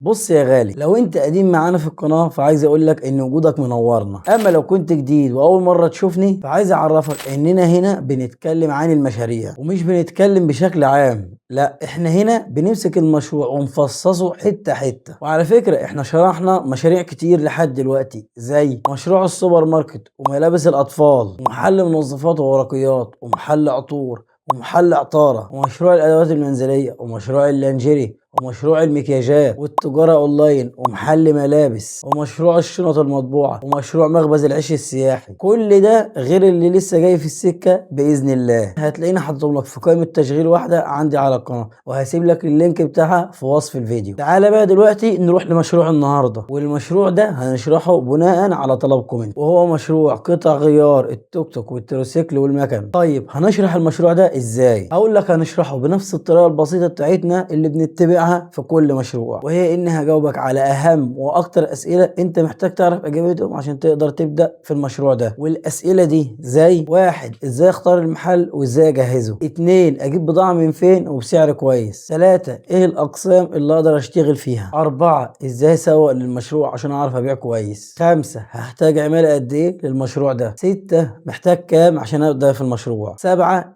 بص يا غالي، لو انت قديم معانا في القناة فعايز اقول لك ان وجودك منورنا. اما لو كنت جديد واول مرة تشوفني فعايز اعرفك اننا هنا بنتكلم عن المشاريع، ومش بنتكلم بشكل عام، لا احنا هنا بنمسك المشروع ونفصصه حتة حتة. وعلى فكرة احنا شرحنا مشاريع كتير لحد دلوقتي، زي مشروع السوبر ماركت وملابس الاطفال ومحل منظفات وورقيات ومحل عطور ومحل عطارة ومشروع الأدوات المنزلية ومشروع اللانجيري ومشروع المكياجات والتجارة أونلاين ومحل ملابس ومشروع الشنط المطبوعة ومشروع مخبز العيش السياحي. كل ده غير اللي لسه جاي في السكة بإذن الله. هتلاقيني حاططهم لك في قائمة تشغيل واحدة عندي على القناة، وهسيب لك ال link بتاعها في وصف الفيديو. تعالى بقى دلوقتي نروح لمشروع النهاردة، والمشروع ده هنشرحه بناء على طلبكم انتوا، وهو مشروع قطع غيار التوك توك والتروسيكل والمكن. طيب هنشرح المشروع ده ازاي؟ هقول لك هنشرحه بنفس الطريقة البسيطة بتاعتنا اللي بنتبعها في كل مشروع، وهي اني هجاوبك على اهم واكتر اسئلة انت محتاج تعرف اجابتهم عشان تقدر تبدا في المشروع ده. والاسئلة دي زي: 1، ازاي اختار المحل وازاي اجهزة؟ 2، اجيب بضاعة من فين وبسعر كويس؟ 3، ايه الاقسام اللي اقدر اشتغل فيها؟ 4، ازاي اسوق للمشروع عشان اعرف ابيع كويس؟ 5، هحتاج عماله قد ايه للمشروع ده؟ 6، محتاج كام عشان ابدا في المشروع؟ 7،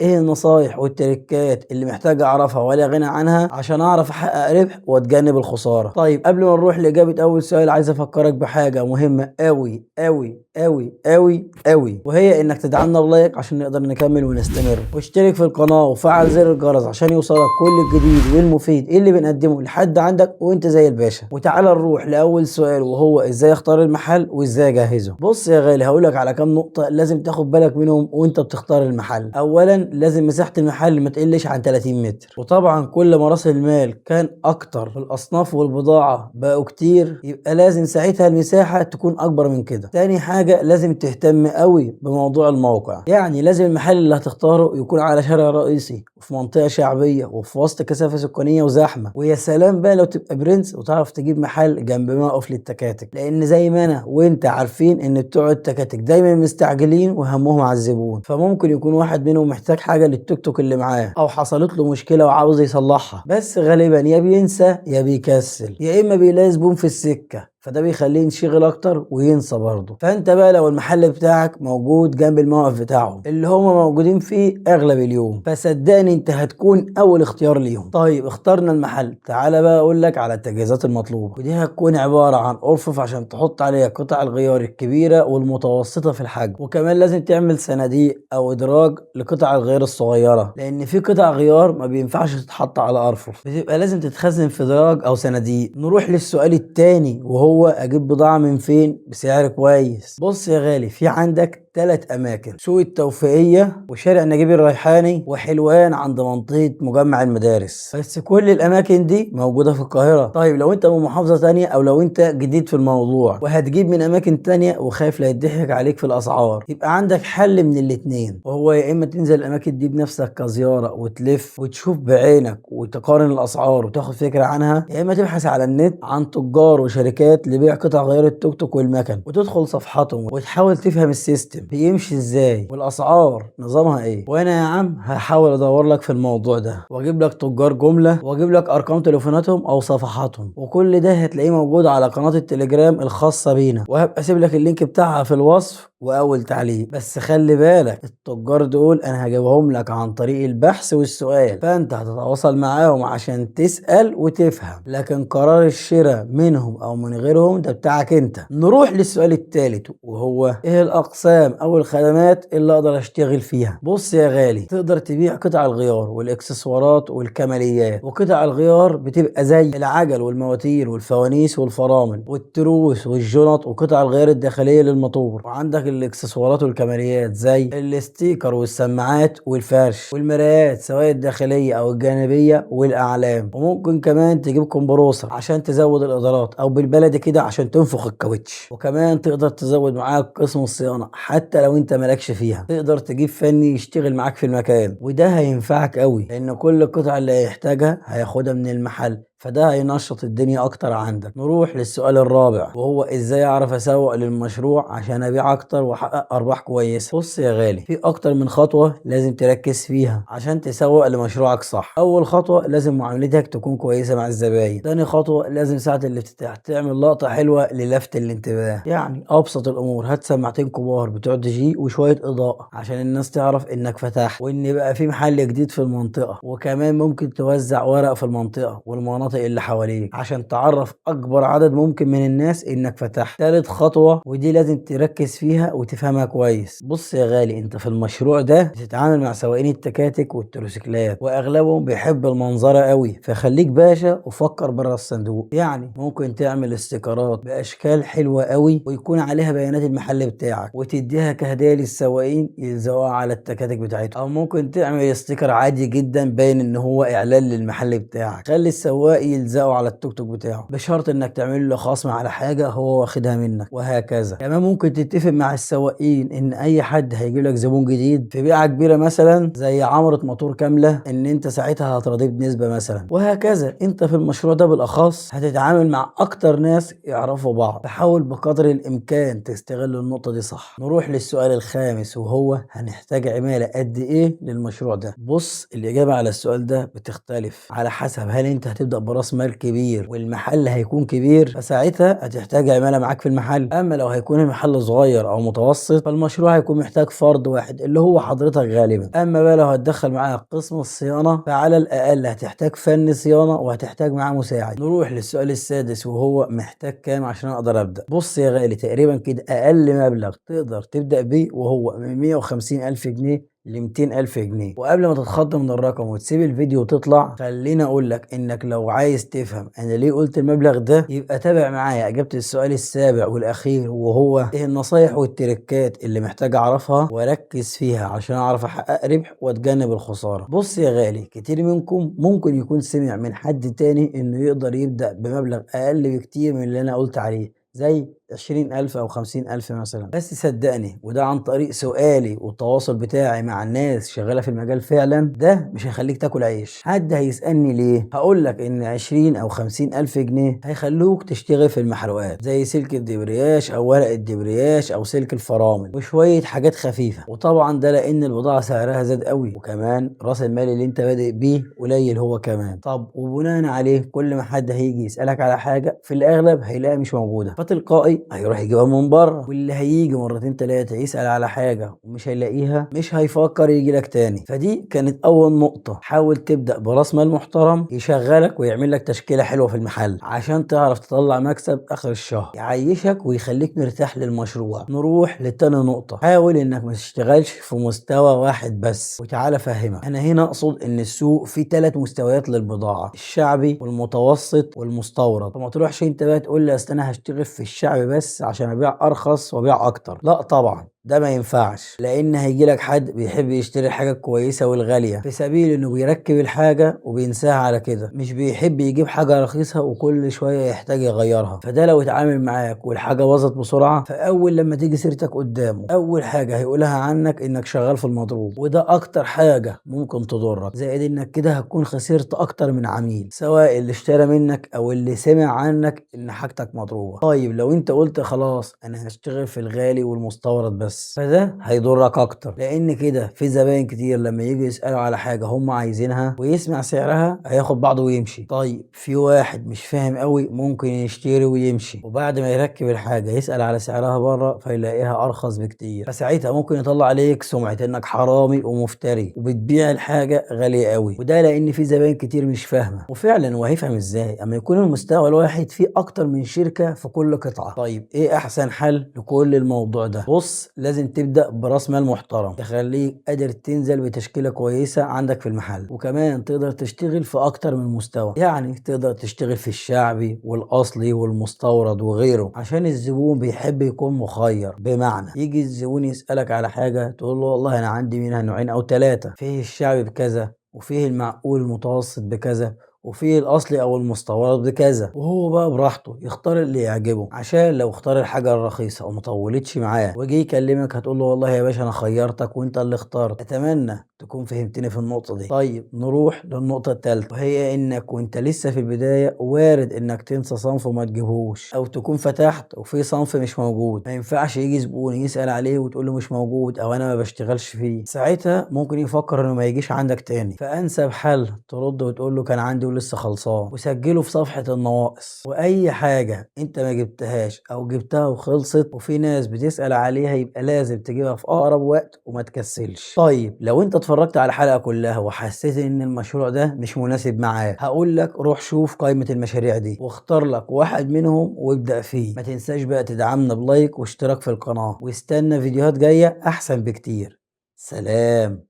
ايه النصايح والتريكات اللي محتاج اعرفها ولا غنى عنها عشان اعرف احقق ربح واتجنب الخسارة؟ طيب قبل ما نروح لاجابة اول سؤال، عايز افكرك بحاجة مهمة قوي قوي قوي قوي قوي، وهي انك تدعمنا ب like عشان نقدر نكمل ونستمر، واشترك في القناة وفعل زر الجرس عشان يوصلك كل الجديد والمفيد اللي بنقدمه لحد عندك وانت زي الباشا. وتعالى نروح لاول سؤال، وهو ازاي اختار المحل وازاي اجهزة. بص يا غالي، هقولك على كام نقطة لازم تاخد بالك منهم وانت بتختار المحل. اولا، لازم مساحة المحل ما تقلش عن 30 متر، وطبعا كل ما راس المال كان اكتر والأصناف والبضاعة بقوا كتير، يبقى لازم ساعتها المساحة تكون اكبر من كده. تاني حاجة، لازم تهتم قوي بموضوع الموقع، يعني لازم المحل اللي هتختاره يكون على شارع رئيسي وفي منطقة شعبية وفي وسط كثافة سكانية وزحمة. ويا سلام بقى لو تبقى برنس وتعرف تجيب محل جنب موقف للتكاتك، لان زي ما انا وانت عارفين ان بتوع التكاتك دايما مستعجلين وهمهم على الزبون، فممكن يكون واحد منهم محتاج حاجة للتوك توك اللي معاه او حصلت له مشكلة وعاوز يصلحها، بس غالبا يا بينسى يا بيكسل يا اما بيلاقي زبون في السكة، فده بيخليه ينشغل اكتر وينسى برضه. فانت بقى لو المحل بتاعك موجود جنب الموقف بتاعهم اللي هما موجودين فيه اغلب اليوم، فصدقني انت هتكون اول اختيار ليهم. طيب اخترنا المحل، تعالى بقى اقول لك على التجهيزات المطلوبة، ودي هتكون عبارة عن ارفف عشان تحط عليها قطع الغيار الكبيرة والمتوسطة في الحجم، وكمان لازم تعمل صناديق او ادراج لقطع الغيار الصغيرة، لان في قطع غيار ما بينفعش تتحط على ارفف، بتبقى لازم تتخزن في دراج او صناديق. نروح للسؤال التاني، وهو اجيب بضاعة من فين بسعر كويس. بص يا غالي، في عندك 3 اماكن: سوق التوفيقية وشارع نجيب الريحاني وحلوان عند منطقة مجمع المدارس، بس كل الاماكن دي موجودة في القاهرة. طيب لو انت من محافظة تانية او لو انت جديد في الموضوع وهتجيب من اماكن تانية وخايف لا يضحك عليك في الاسعار، يبقى عندك حل من الاتنين، وهو يا اما تنزل الاماكن دي بنفسك كزيارة وتلف وتشوف بعينك وتقارن الاسعار وتاخد فكرة عنها، يا اما تبحث على النت عن تجار وشركات لبيع قطع غيار التوك توك والمكن وتدخل صفحاتهم وتحاول تفهم ال system بيمشي ازاي والاسعار نظامها ايه. وانا يا عم هحاول ادور لك في الموضوع ده واجيب لك تجار جملة واجيب لك ارقام تليفوناتهم او صفحاتهم، وكل ده هتلاقيه موجود على قناة التليجرام الخاصة بينا، وهبقى اسيب لك ال link بتاعها في الوصف واول تعليق. بس خلي بالك، التجار دول انا هجيبهم لك عن طريق البحث والسؤال، فانت هتتواصل معاهم عشان تسأل وتفهم، لكن قرار الشراء منهم او من غيرهم ده بتاعك انت. نروح للسؤال الثالث، وهو ايه الاقسام او الخدمات اللي اقدر اشتغل فيها. بص يا غالي، تقدر تبيع قطع الغيار والاكسسوارات والكماليات، وقطع الغيار بتبقى زي العجل والمواتير والفوانيس والفرامل والتروس والجنط وقطع الغيار الداخلية للموتور، وعندك الاكسسوارات والكماليات زي ال sticker والسماعات والفرش والمرايات سواء الداخلية او الجانبية والاعلام، وممكن كمان تجيب compressor عشان تزود الادارات او بالبلدي كده عشان تنفخ الكاوتش، وكمان تقدر تزود معاك قسم الصيانة حتى لو انت مالكش فيها، تقدر تجيب فني يشتغل معاك في المكان، وده هينفعك قوي لان كل القطع اللي هيحتاجها هياخدها من المحل، فده هينشط الدنيا اكتر عندك. نروح للسؤال الرابع، وهو ازاي اعرف اسوق للمشروع عشان ابيع اكتر واحقق ارباح كويسة. بص يا غالي، في اكتر من خطوة لازم تركز فيها عشان تسوق لمشروعك صح. اول خطوة لازم معاملتك تكون كويسة مع الزباين. تاني خطوة لازم ساعة الافتتاح تعمل لقطة حلوة للفت الانتباه، يعني ابسط الامور هات سماعتين كبار بتوع دي جي وشوية اضاءه عشان الناس تعرف انك فتحت وان بقى في محل جديد في المنطقة. وكمان ممكن توزع ورق في المنطقة والمناطق اللي حواليك عشان تعرف اكبر عدد ممكن من الناس انك فتحت. تالت خطوة، ودي لازم تركز فيها وتفهمها كويس. بص يا غالي، انت في المشروع ده بتتعامل مع سواقين التكاتك والتروسيكلات، واغلبهم بيحب المنظره قوي، فخليك باشا وفكر بره الصندوق. يعني ممكن تعمل استيكرات باشكال حلوة قوي ويكون عليها بيانات المحل بتاعك وتديها كهدية للسواقين يلزقوها على التكاتك بتاعتهم، او ممكن تعمل sticker عادي جدا باين ان هو اعلان للمحل بتاعك، خلي السواق يلزقه على التوك توك بتاعه بشرط انك تعمل له خصم على حاجة هو واخدها منك، وهكذا. كمان ممكن تتفق مع السواقين ان اي حد هيجيب لك زبون جديد في بيعه كبيرة مثلا زي عمره موتور كاملة ان انت ساعتها هتراضيه بنسبة مثلا، وهكذا. انت في المشروع ده بالاخص هتتعامل مع اكتر ناس يعرفوا بعض، فحاول بقدر الامكان تستغل النقطة دي صح. نروح للسؤال الخامس، وهو هنحتاج عماله قد ايه للمشروع ده. بص، الاجابة على السؤال ده بتختلف على حسب هل انت هتبدا براس مال كبير والمحل هيكون كبير فساعتها هتحتاج عماله معاك في المحل، اما لو هيكون المحل صغير او متوسط فالمشروع هيكون محتاج فرد واحد اللي هو حضرتك غالبا. اما بقى لو هتدخل معاه قسم الصيانة فعلى الاقل هتحتاج فني صيانة وهتحتاج معاه مساعد. نروح للسؤال السادس، وهو محتاج كام عشان اقدر ابدا. بص يا غالي، تقريبا كده اقل مبلغ تقدر تبدا بيه وهو من 150 الف جنيه ل 200 ألف جنيه. وقبل ما تتخض من الرقم وتسيب الفيديو وتطلع، خليني أقول لك إنك لو عايز تفهم أنا ليه قلت المبلغ ده يبقى تابع معايا إجابة السؤال السابع والأخير، وهو إيه النصايح والتريكات اللي محتاج أعرفها وأركز فيها عشان أعرف أحقق ربح وأتجنب الخسارة. بص يا غالي، كتير منكم ممكن يكون سمع من حد تاني إنه يقدر يبدأ بمبلغ أقل بكتير من اللي أنا قلت عليه، زي 20,000 أو 50,000 مثلا، بس صدقني وده عن طريق سؤالي والتواصل بتاعي مع الناس شغالة في المجال فعلا، ده مش هيخليك تاكل عيش. حد هيسألني ليه؟ هقول لك إن 20 أو 50,000 جنيه هيخلوك تشتغل في المحروقات زي سلك الدبرياش أو ورق الدبرياش أو سلك الفرامل وشوية حاجات خفيفة، وطبعا ده لأن البضاعة سعرها زاد قوي، وكمان راس المال اللي انت بادئ بيه قليل هو كمان. طب وبناء عليه كل ما حد هيجي يسألك على حاجة في الأغلب هيلاقيها مش موجودة، فتلقائي هيروح يجيبها من بره، واللي هيجي مرتين تلاتة يسأل على حاجة ومش هيلاقيها مش هيفكر يجي لك تاني. فدي كانت أول نقطة، حاول تبدأ براس مال محترم يشغلك ويعمل لك تشكيلة حلوة في المحل عشان تعرف تطلع مكسب آخر الشهر يعيشك ويخليك مرتاح للمشروع. نروح لتاني نقطة، حاول إنك ما تشتغلش في مستوى واحد بس، وتعالى أفهمك. أنا هنا أقصد إن السوق فيه 3 مستويات للبضاعة، الشعبي والمتوسط والمستورد، فما تروحش أنت بقى تقول لي أصل أنا هشتغل في الشعبي بس عشان ابيع ارخص وابيع اكتر. لا طبعا ده ما ينفعش، لان هيجي لك حد بيحب يشتري الحاجة الكويسة والغاليه في سبيل انه بيركب الحاجة وبينساها على كده، مش بيحب يجيب حاجة رخيصة وكل شوية يحتاج يغيرها. فده لو اتعامل معاك والحاجة باظت بسرعة، فاول لما تيجي سيرتك قدامه اول حاجة هيقولها عنك انك شغال في المضروب، وده اكتر حاجة ممكن تضرك، زائد انك كده هتكون خسرت اكتر من عميل سواء اللي اشترى منك او اللي سمع عنك ان حاجتك مضروبة. طيب لو انت قلت خلاص انا هشتغل في الغالي والمستورد بس، فده هيضرك اكتر، لان كده في زباين كتير لما يجي يسالوا على حاجة هم عايزينها ويسمع سعرها هياخد بعضه ويمشي. طيب في واحد مش فاهم قوي ممكن يشتري ويمشي، وبعد ما يركب الحاجة يسال على سعرها بره فيلاقيها ارخص بكتير، فساعتها ممكن يطلع عليك سمعه انك حرامي ومفتري وبتبيع الحاجة غالية قوي، وده لان في زباين كتير مش فاهمه. وفعلا وهيفهم ازاي اما يكون المستوى الواحد فيه اكتر من شركة في كل قطعه؟ طيب ايه احسن حل لكل الموضوع ده؟ بص، لازم تبدأ براس مال محترم تخليك قادر تنزل بتشكيلة كويسة عندك في المحل، وكمان تقدر تشتغل في أكتر من مستوى، يعني تقدر تشتغل في الشعبي والأصلي والمستورد وغيره، عشان الزبون بيحب يكون مخير. بمعنى يجي الزبون يسألك على حاجة تقول له والله أنا عندي منها نوعين أو 3، فيه الشعبي بكذا وفيه المعقول المتوسط بكذا وفي الاصلي او المستورد بكذا، وهو بقى براحته يختار اللي يعجبه. عشان لو اختار الحاجة الرخيصة وما طولتش معاه وجي يكلمك هتقول له والله يا باشا انا خيرتك وانت اللي اخترت. اتمنى تكون فهمتني في النقطة دي. طيب نروح للنقطة الثالثة، وهي انك وانت لسه في البداية وارد انك تنسى صنف وما تجيبهوش، او تكون فتحت وفي صنف مش موجود. ما ينفعش يجي زبون يسأل عليه وتقول له مش موجود او انا ما بشتغلش فيه، ساعتها ممكن يفكر انه ما يجيش عندك تاني. فانسب حل ترد وتقول له كان عندي ولسه خلصان، وسجله في صفحة النواقص. واي حاجة انت ما جبتهاش او جبتها وخلصت وفي ناس بتسأل عليها يبقى لازم تجيبها في اقرب وقت وما تكسلش. طيب لو انت اتفرجت على الحلقة كلها وحسيت ان المشروع ده مش مناسب معاك، هقول لك روح شوف قائمة المشاريع دي واختار لك واحد منهم وابدأ فيه. ما تنساش بقى تدعمنا ب like واشتراك في القناة، واستنى فيديوهات جاية احسن بكتير. سلام.